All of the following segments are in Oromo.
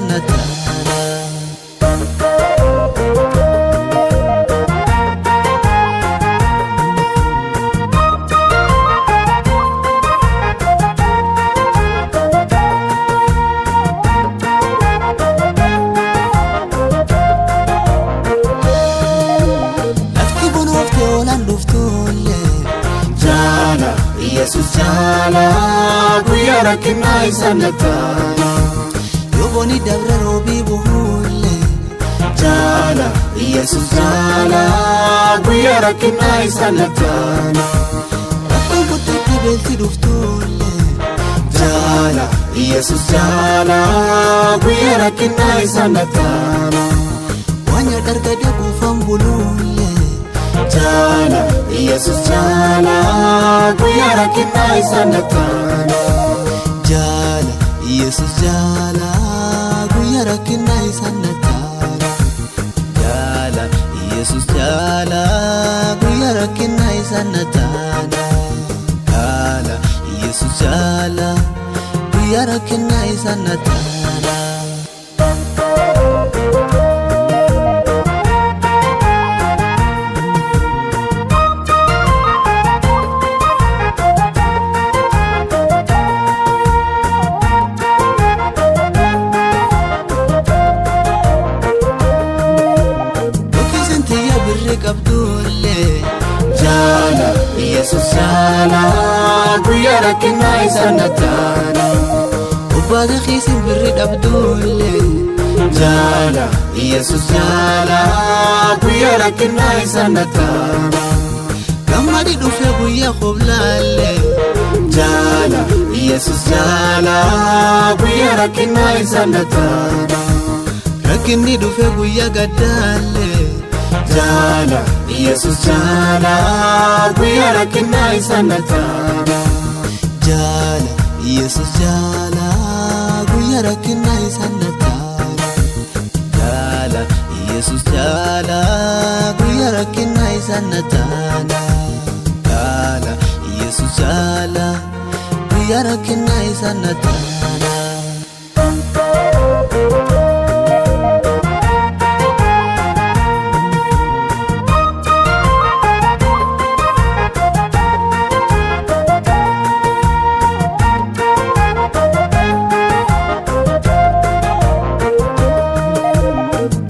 isa na taana. Lafti bonooftee oolan dhuftullee. Jaala Yesus jaala guyyaa rakkinaa isa na taana. Yoo boni dabre roobii bu'ullee. Jaala Yesus jaala guyyaa rakkinaa isa na taana. Rakkoon guddatti beelti dhuftullee. Jaala Yesus jaala guyyaa rakkinaa isa na taana. Waan nyaata argatee kuufan buluullee. Jaala Yesus jaala guyyaa rakkinaa isa na taana. Jaala Yesus jaala guyyaa rakkinaa isa na taana. Jaala Yesus jaala guyyaa rakkinaa isa na taana. Jaala Yesus jaala guyyaa rakkinaa isa na taana. Yookiin tiyya birri qabdullee. Jaala Yesus jaala guyyaa rakkinaa isa na taana. Obbaata kiisin birri dhabdullee. Jaala Yesus jaala guyyaa rakkinaa isa na taana. Gammadi dhufee guyyaa qoblaallee. Jaala Yesus jaala guyyaa rakkinaa isa na taana. Rakkinni dhufee guyyaa gaddaallee. Jaala Yesus jaala guyyaa rakkinaa isa na taana. Jaala Yesus jaala guyyaa rakkinaa isa na taana. Jaala Yesus jaala guyyaa rakkinaa isa na taana. Jaala Yesus jaala guyyaa rakkinaa isa na taana.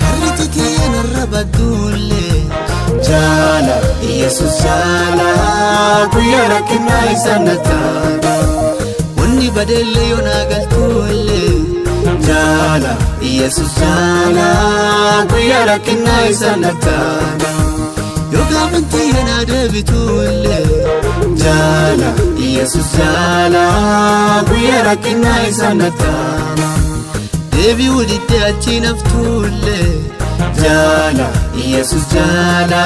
Karri tiyya narra badduullee. Jaala Yesus jaala guyyaa rakkinaa isa na taana. Wanni badeellee yoo naa galtuullee. Jaala Yesus jaala guyyaa rakkinaa isa na taana. Yoo gaafantii naa deebituullee. Jaala Yesus jaala guyyaa rakkinaa isa na taana. Deebi'uu diddee achi naftuullee. Jaala Yesus jaala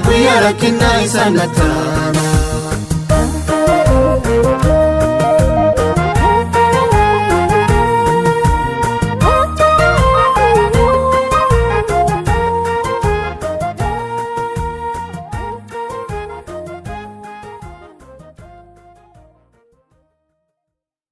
guyyaa rakkinaa isa na taana.